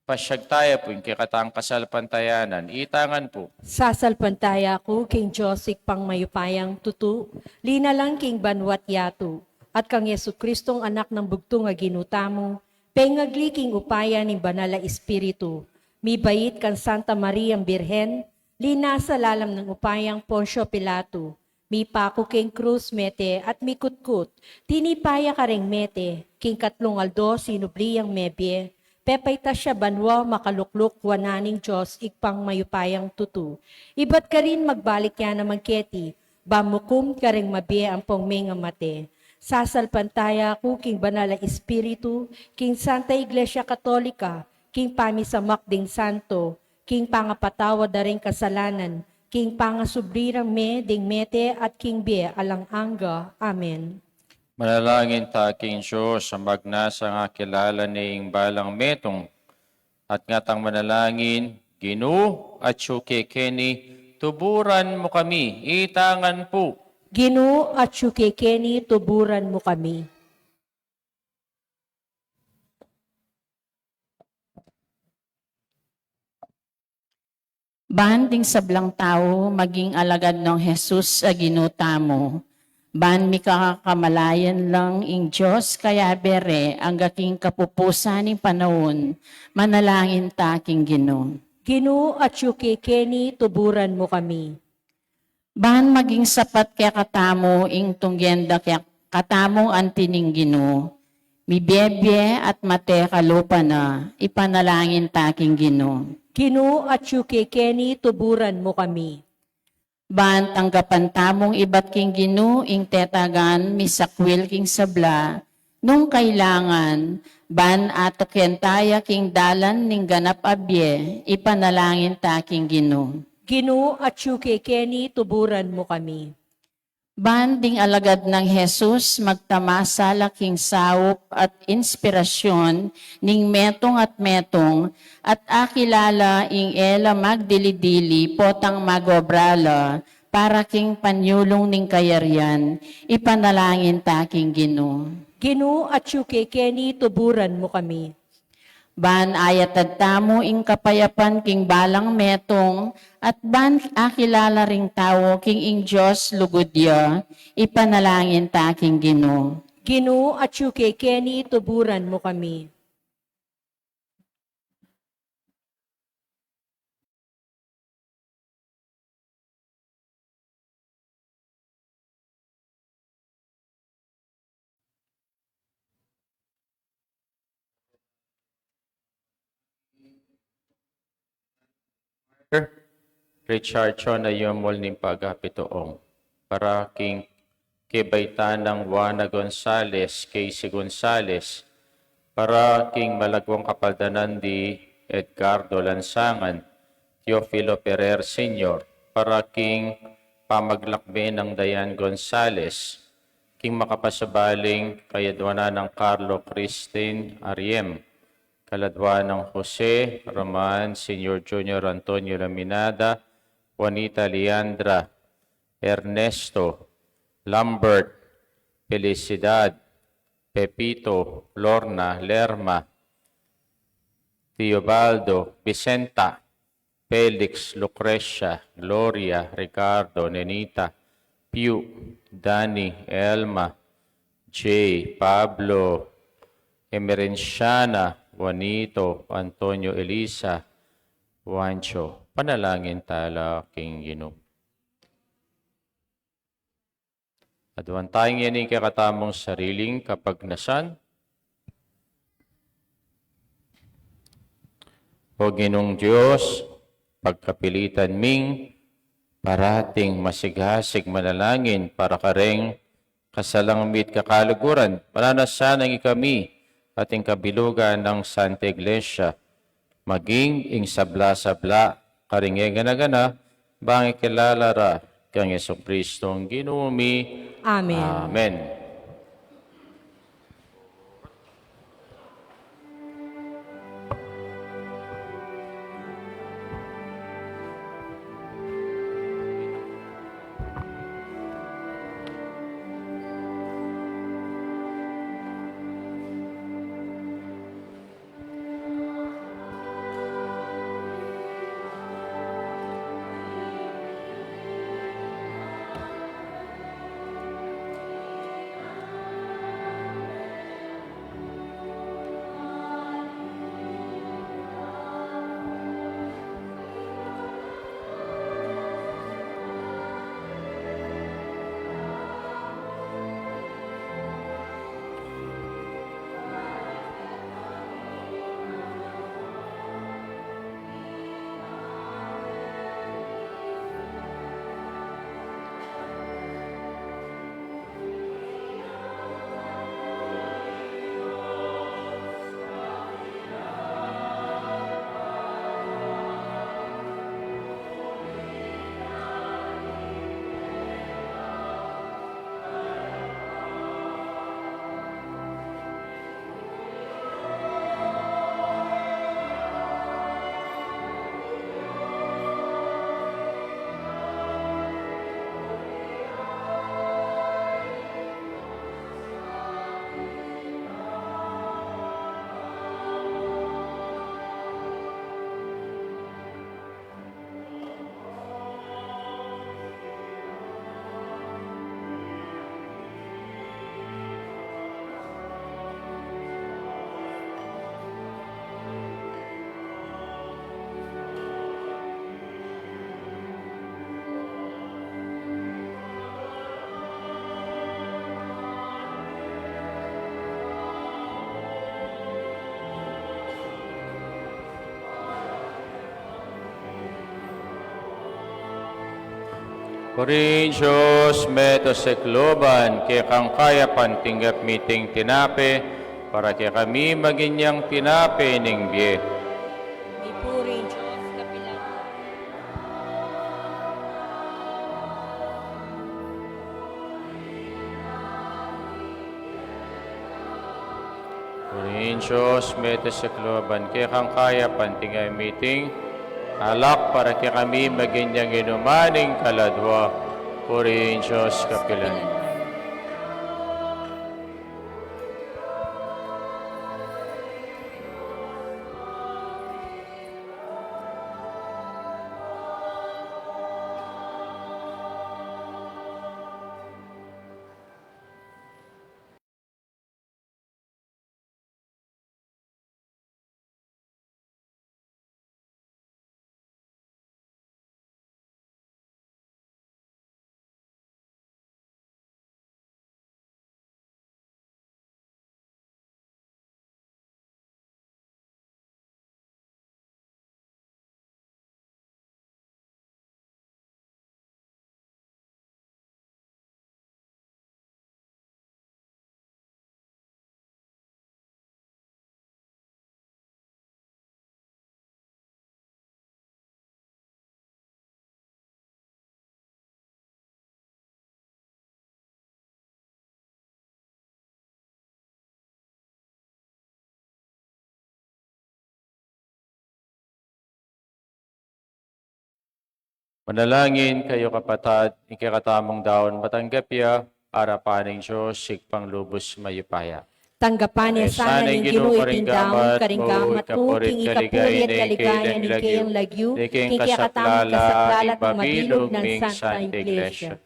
Pasyag taya pu ing kekatang kasalpantayanan. Itangan pu. Sasalpantaya ku king Dios Ibpang mayupayang tutu, linalang king banua't yatu, at kang Jesucristong Anak nang bugtung a Ginu tamu, pengagli king upaya ning Banal a Espiritu, mibait kang Santa Mariang Birhen, linasa lalam nang upayang Poncio Pilato, mipaku king krus mete at mikutkut, tinipa ya karing mete, king katlung aldo sinubli yang mebie, pepaitas ya banua makalukluk wanan ning Dios Ibpang mayupayang tutu. Ibat karin magbalik ya naman keti, ban mukum karing mabie ampong mengamate. Sasalpantaya ku king Banal a Espiritu, king Santa Iglesia Katolika, king pamisamak ding santo, king pangapatawad da ring kasalanan, king pangasubli rang me ding mete at king bie alang angga. Amen. Manalangin ta king Dios a magnasang akilala ne ing balang metung, at ngatang manalangin, Ginu, atyu ke keni, tuburan mu kami. Itangan pu. Ginu, atyu ke keni, tuburan mu kami. Ban ding sablang tau maging alagad nong Jesus a Ginu tamu, ban mikakamalayan lang ing Dios kayabe re angga king kapupusan ning panaun, manalangin ta king Ginu. Ginu, atyu ke keni, tuburan mu kami. Ban maging sapat kekatamu ing tunggen da kekatamung anti ning Ginu, mibiebie at mate kalupa na, ipanalangin ta king Ginu. Ginu, atyu ke keni, tuburan mu kami. Ban tanggapan tamung ibat king Ginu ing tetagan misakwil king sabla, nung kailangan, ban atuken taya king dalan ning ganap a bie, ipanalangin ta king Ginu. Ginu, atyu ke keni, tuburan mu kami. Ban ding alagad nang Jesus magtamasa la king saup at inspirasyon ning metung at metung, at akilala ing e la magdili-dili potang magobra la para king panyulung ning kayarian, ipanalangin ta king Ginu. Ginu, atyu ke keni, tuburan mu kami. Ban ayatad tamu ing kapayapan king balang metung, at ban akilala ring tau king ing Dios lugud ya, ipanalangin ta king Ginu. Ginu, atyu ke keni, tuburan mu kami. Richard Chona Yomol ning pagapituong. Para king kebaitan nang Juana Gonzales, Casey Gonzales, para king malagwang kapaldanan di Edgardo Lansangan, Teofilo Ferrer Senior, para king pamaglakbe nang Dayan Gonzales, king makapasabaling kayadwanan nang Carlo Christine Ariem, kaladwa nang Jose, Roman, Senior Junior, Antonio Laminada, Juanita Leandra, Ernesto, Lambert, Felicidad, Pepito, Lorna, Lerma, Teobaldo, Vicenta, Felix, Lucrecia, Gloria, Ricardo, Nenita, Piu, Dani, Elma, Jay, Pablo, Emerenciana, Juanito, Antonio, Elisa, Juancho. Panalangin tala king Ginu. Aduan taya ngeni ing kekatamung sariling kapagnasan. O Ginung Dios, pagkapilitan ming parating masigasig manalangin para kareng kasalang mit kakaluguran, mananu na sanang ikami at ing kabilugan nang Santa Iglesia maging ing sabla-sabla karing e gana-gana, bang ikilala ra kang Jesucristong Ginu mi. Amen. Amen. Purihin Dios, mete sekluban, kekang kayapan tinggap mi iting tinape, para kekami maging yang tinape ning bie. Mipuri ing Dios kapilan. Purihin Dios, mete sekluban, kekang kayapan tinggap mi iting alak, para kekami maging yang inuman ning kaladua. Purihin Dios kapilan. Manalangin kayu, kapatad, ing kekatamung daun matanggap ya arapan ning Dios, Ibpang lubus mayupaya. Tanggapan na sana ning Ginu iting daun karing gamat mu, king ikapuri at kaligayan ning keyang lagyu, king kekatamung kasaplalan at mabilug nang Santa Iglesia.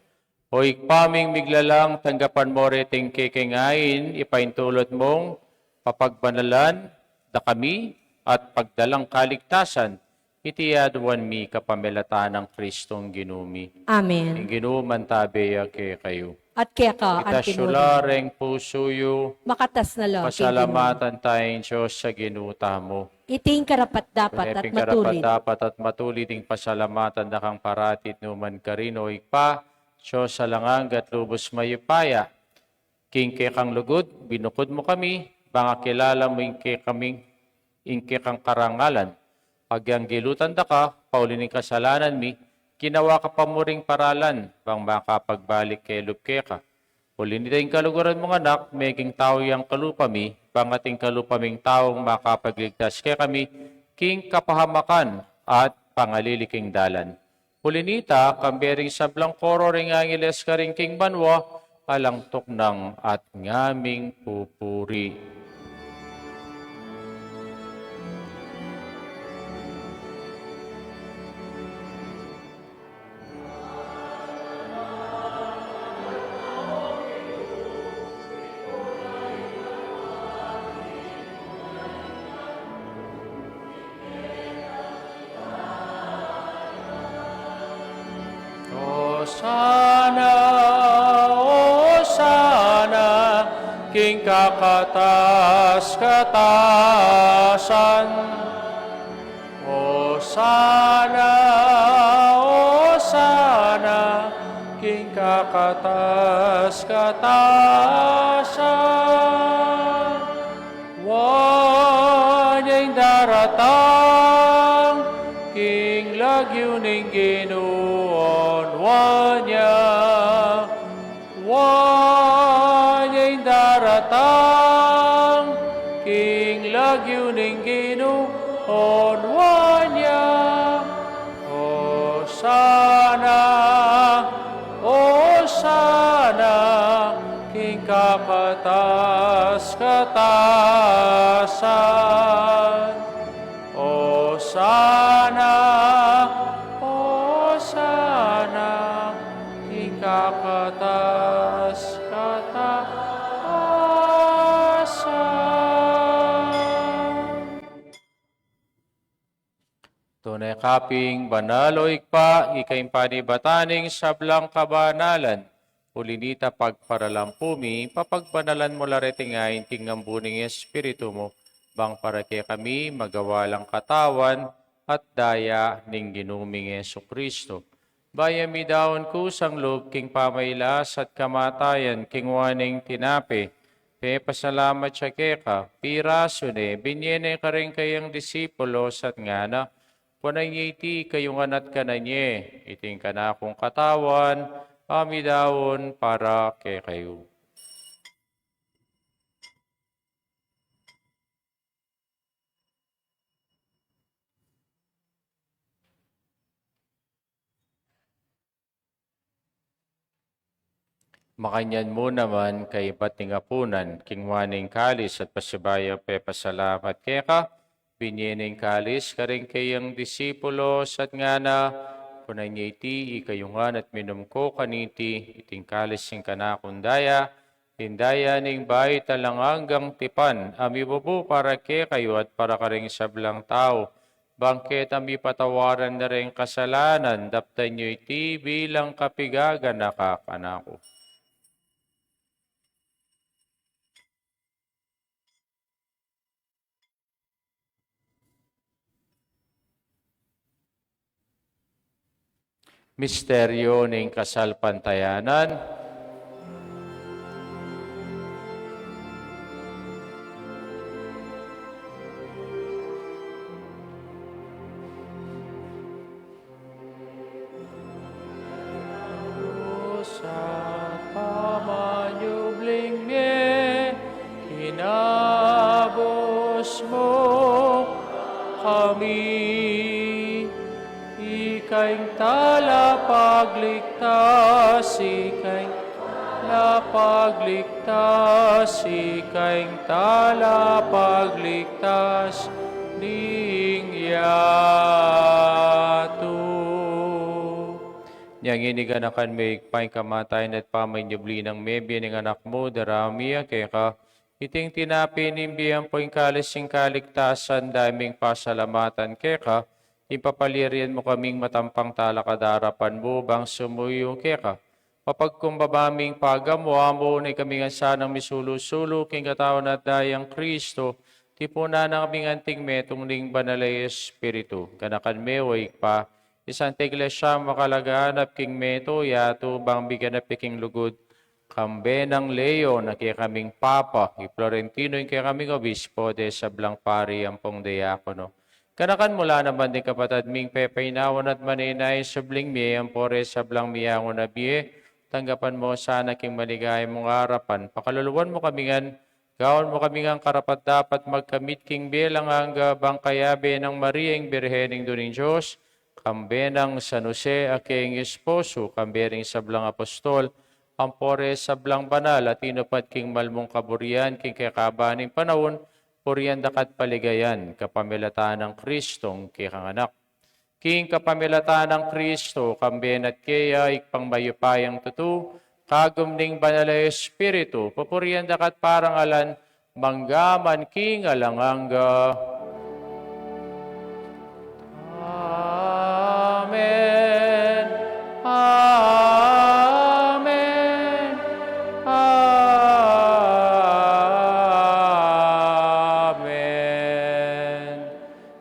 O Ibpa ming miglalang, tanggapan mo reting kekeng ain, ipaintulud mong papagbanalan da kami at pagdalang kaligtasan. Iti aduan mi kapamilatan nang Kristong Ginu mi. Amen. Ing Ginu mantabe ya kekayu. At keka, itas yu la reng pusu yu. Makatas na la king Ginu. Pasalamatan taya ing Dios a Ginu tamu. Iti ing karapat-dapat at matulid. Iti ing karapat-dapat at matulid ing pasalamatan da kang parati at nu man karin, O Ibpa, Dios a alang angga at lubus mayupaya. King kekang lugud, binukud mu kami, bang akilala mu ing kekaming, ing kekang karangalan. Agyang gilutan da ka, pauli ning kasalanan mi, ginawa ka pa mu ring paralan, bang makapagbalik kelub keka. Uli nita ing kaluguran mung Anak, meging tau yang kalupa mi, bang ating kalupa ming taung makapagligtas kekami, king kapahamakan at pangalili king dalan. Uli nita, kambe ring sablang koro ring angeles karin king banua, alang tuknang at ngaming pupuri. Osana, Osana, king kakatas-katasan. Osana, Osana, king kakatas-katasan. Wa nya ing daratang king lagyu ning Ginu, o wa nya. Wa nya ing daratang king lagyu ning Ginu, o wa nya. Osana, Osana, king kakatas-katasan. Osana, Osana, king kakatas-katasan. Tune ka pin banal, o Ibpa, ika ing panibatan ning sablang kabanalan. Uli nita pagparalampu mi, papagbanalan mu la reting ain king ambu ning Espiritu mu, bang para kekami magawa lang katawan at daya ning Ginu ming Jesucristo. Bayu mi daun kusang lub king pamailas at kamatayan, kinua ne ing tinape, pepasalamat ya keka, pirasu ne, binye ne karing kayang disipulos at ngana, kunan ye iti kayu ngan at kanan ye, iti ing kanakung katawan, a midaun para kekayu. Makanyan mu naman kaibat ning apunan, kinua ne ing kalis at pasibayu pepasalamat keka, binye ne ing kalis karing kayang disipulos at ngana, kunan ye iti ikayu ngan at minum ko kaniti, iti ing kalis ning kanakung daya, ing daya ning bayu at alang anggang tipan, a mibubu para kekayu at para karing sablang tau, bang keta mipatawaran da reng kasalanan, daptan yu iti bilang kapigaganaka kanaku. Misteryu ning kasalpantayanan. Sa pamanyubling mie, kinabus mu kami. Ika ing talapagligtas, ika ing talapagligtas, ika ing talapagligtas ning yatu. Yang ini ganakan me, Ibpa, ing kamatayan at pamanyubli nang mebie ning Anak mu, darame mi keka iting tinape ning bie ampo ing kalis ning kaligtasan, dayang pasalamatan keka, ing papalyarian mu kaming matampang talakad king arapan mu, bang sumuyu keka. Mapagkumbaba ming pagamu-amu, nune ikami ngan sanang misulu-sulu king katawan at dayang Kristo, tipunan na kaming anting metung ning Banal a Espiritu. Ganakan me, o Ibpa, ing Santa Iglesia mu a kalaganap, king metung a yatu, bang miganapi king lugud, kambe nang Leon a kekaming Papa, i Florentino ing kekaming Obispo, de sablang pari ampong diakono. Ganakan mu la naman ding kapatad ming pepainawan at manenaya king subling mie, ampo re sablang miyangu na bie, tanggapan mu sana king maligaya mung arapan. Pakaluluan mu kami ngan, gawan mu kami ngan karapat-dapat magkamit king bie alang angga, bang kayabe nang Maria ing Birhen, Indu ning Dios, kambe nang San Jose a kayang esposo, kambe ring sablang apostol, ampo re sablang banal a tinupad king mal mung kaburian king kekaban ning panaun, purian da ka at paligayan kapamilatan nang Kristong kekang Anak. King kapamilatan nang Kristo, kambe na at keya, Ibpang mayupayang tutu, kagum ning Banal a Espiritu, pupurian da ka at parangalan, mangga man king alang angga. Amen. Amen. Amen.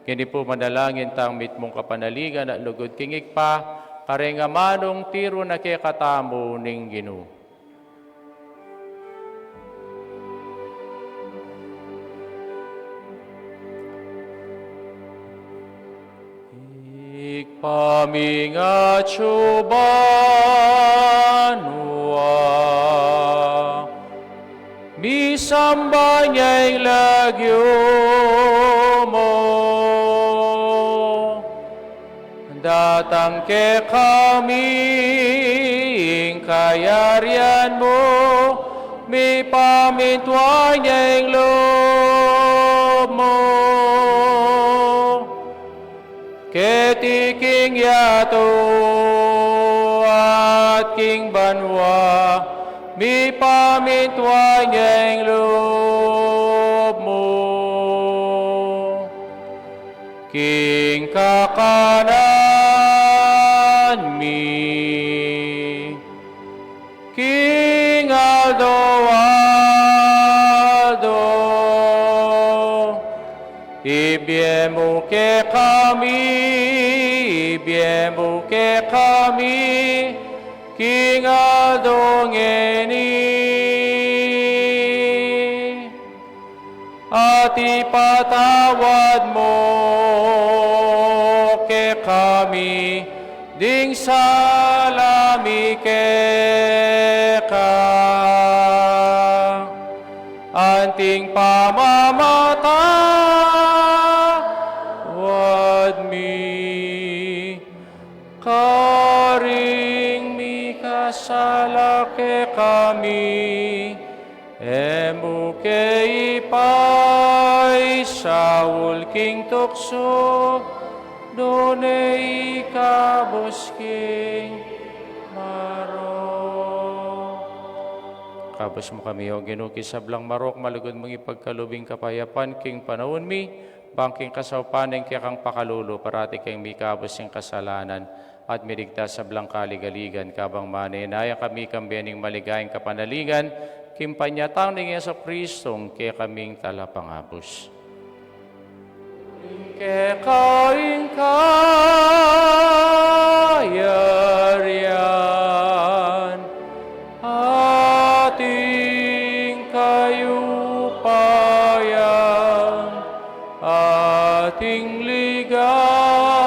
Ngeni pu manalangin tang mitmung kapanaligan at lugud king Ibpa, kareng amanung tiru na kekatamu ning Ginu. Ibpa ming atsu banua, misamban ya ing lagyu mu. Datang kekami ing kayarian mu, mipamintuan ya ing lub mu. Keti king yatu at king banua, mipamintuan ya ing lub mu. King kakanan mi king aldo-aldo, ibie mu kekami, ibie mu kekami king aldo ngeni. At ipatawad mu kekami ding sala mi keka, anting pamamatawad mi karing mikasala kekami. E mu ke ipaisaul king tuksu, nune ikabus king marok. Kabus mu kami, O Ginu, king sablang marok, malugud mung ipagkalub ing kapayapan king panaun mi, bang king kasaupan ning kekang pakalulu, parati keng mikabus king kasalanan, at miligtas sablang kaligaligan, kabang manenaya kami kambe ning maligayang kapanaligan, king panyatang nang Jesucristo, ing kekaming Talapangabus. Keka ing kayarian, at ing kayupayan, at ing ligaya,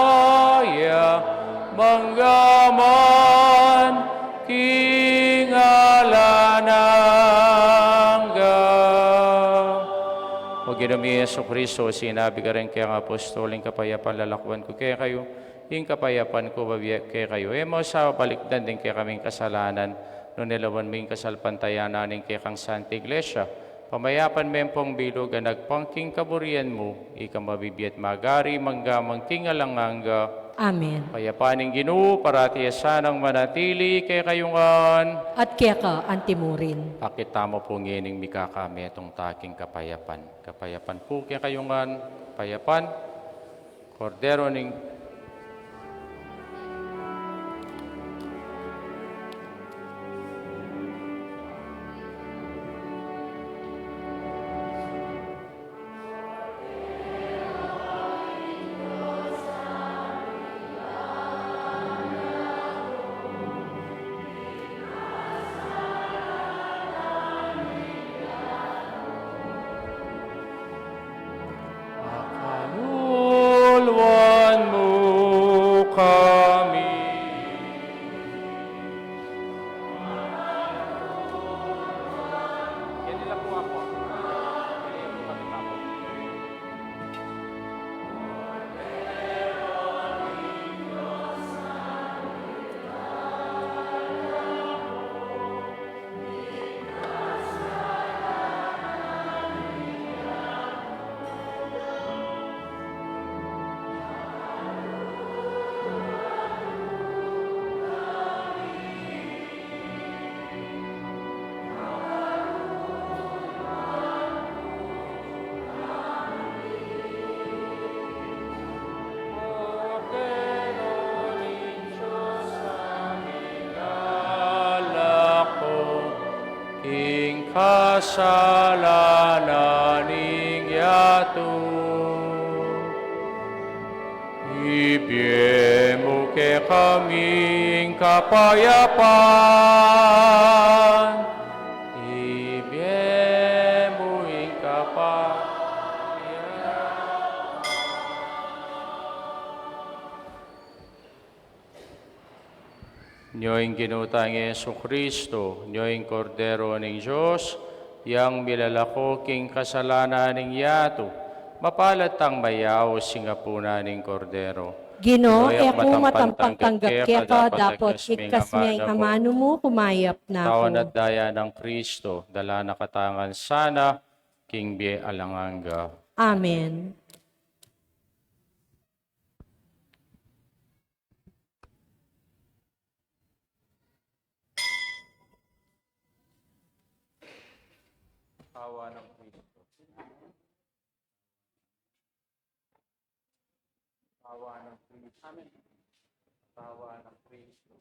mangga man king alang angga. O Ginu mi Jesucristo, sinabi mu kareng kekang apostol, ing kapayapan lalakwan ku kekayu, ing kapayapan ku bibie ku kekayu. E mu sa balikdan ding kekaming kasalanan, nune lawan mu ing kasalpantayanan ning kekang Santa Iglesia. Pamayapan me ampong bilug a agpang king kaburian mu, ika a mabibie at magari, mangga man king alang angga. Amen. Kayapan ning Ginu parati ya sanang manatili kekayu ngan. At keka antimurin. Pakit tamu pu ngening mikakametung ta king kapayapan. Kapayapan pu kekayu ngan, kapayapan. Kordero ning Pakaluluan mu kami. Kordero ning Dios a milalako king kasalanan ning yatu. Ibie mu kekami ing kapayapan. Ibie mu ing kapayapan. Nyo ing Ginu tang Jesucristo, nyo ing Kordero ning Dios, yang milalako king kasalanan ning yatu. Mapalad tang mayaus king apunan ning Kordero. Ginu, e ku matampang tanggap keka, dapot ikasmu ing amanu mu, kumayap na ku. Katawan at daya nang Kristo, dala na katamu ngan sana king bie alang angga. Amen. Katawan nang Kristo. Katawan nang Kristo. Amen. Katawan nang Kristo.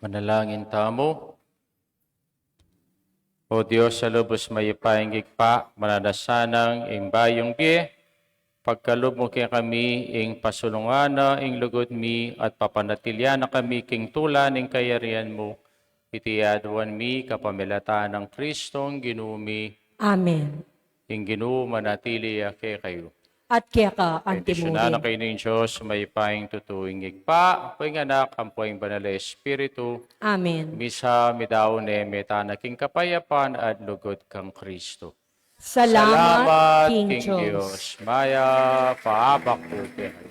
Manalangin tamu. O Dios a lubus mayupayang Ibpa, mananu sanang ing bayung bie, pagkalub mu kekami ing pasulungan na ing lugud mi at papanatilian na kami king tula ning kayarian mu. Iti aduan mi kapamilatan nang Kristong Ginu mi. Amen. Ing Ginu manatili ya kekayu. At keka antimurin. Bendisyunan na kayu ning Dios, mayupayang tutu, ing Ibpa, ampo ing Anak, ampo ing Banal a Espiritu. Amen. Misa, midaun ne, meta na king kapayapan at lugud kang Kristo. Salamat king Dios. Mayap a abak pu kekayu.